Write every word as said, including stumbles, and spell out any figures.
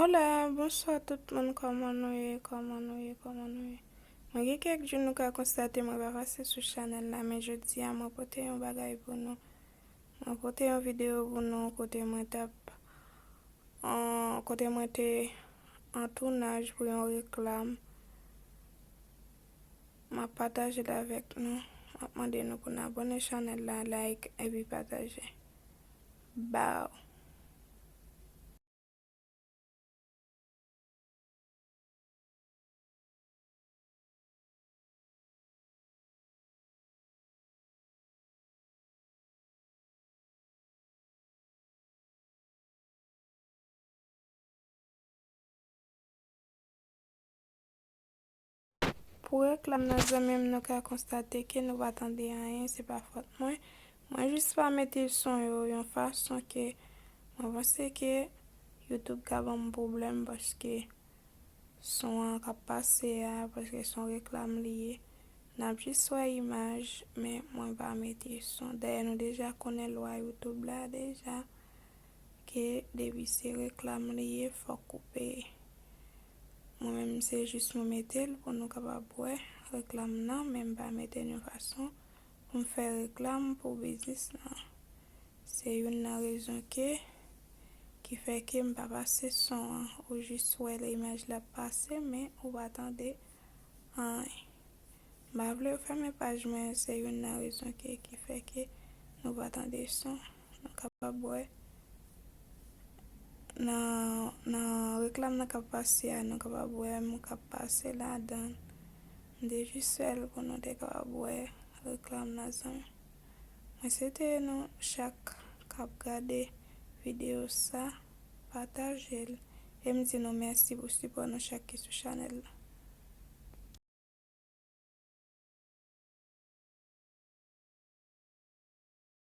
Hola, bonswa tout moun, kòman nou ye, kòman nou ye, kòman nou ye? Mwen gen kèk jou nou ka konstate mwen pa pase sou chanèl la, men jodi a mwen pote yon bagay pou nou. Mwen pote yon videyo pou nou kote mwen t ap, an, kote mwen te an tounaj pou yon reklam. M ap pataje l avèk nou. M ap mande nou pou n abòne chanèl la, like, epi pataje. Bow! Pou reklam nan, zanmi m, nou ka konstate ke nou pa tande anyen, se pa fòt mwen. Mwen jis pa mete son yo yon fason ke mwen panse ke YouTube ka ban m pwoblèm, paske son an k ap pase a, paske son reklam li ye. N ap jis wè imaj, men mwen pa mete son. Dayè, nou deja konnen lwa YouTube la deja, ke depi se reklam li ye, fòk ou peye. Mwen menm, se jis mwen mete l pou nou kapab wè reklam nan, men m pa mete l yon fason pou m fè reklam pou biznis lan. Se youn nan rezon ke, ki fè ke m pa pase son an. Ou jis wè lè imaj la pase, men ou pa tande anyen. M pa vle yo fèmen paj mwen, se youn nan rezon ke, ki fè ke nou pa tande son. Nou kapab wè nan, nan reklam nan k ap pase a, nou kapab wè m k ap pase ladan l. M te jis fè l pou nou te kapab wè reklam nan, zanmi. Mwen swete nou chak k ap gade videyo sa, pataje l. E m di nou mèsi pou sipò nou chak ki sou chanèl la.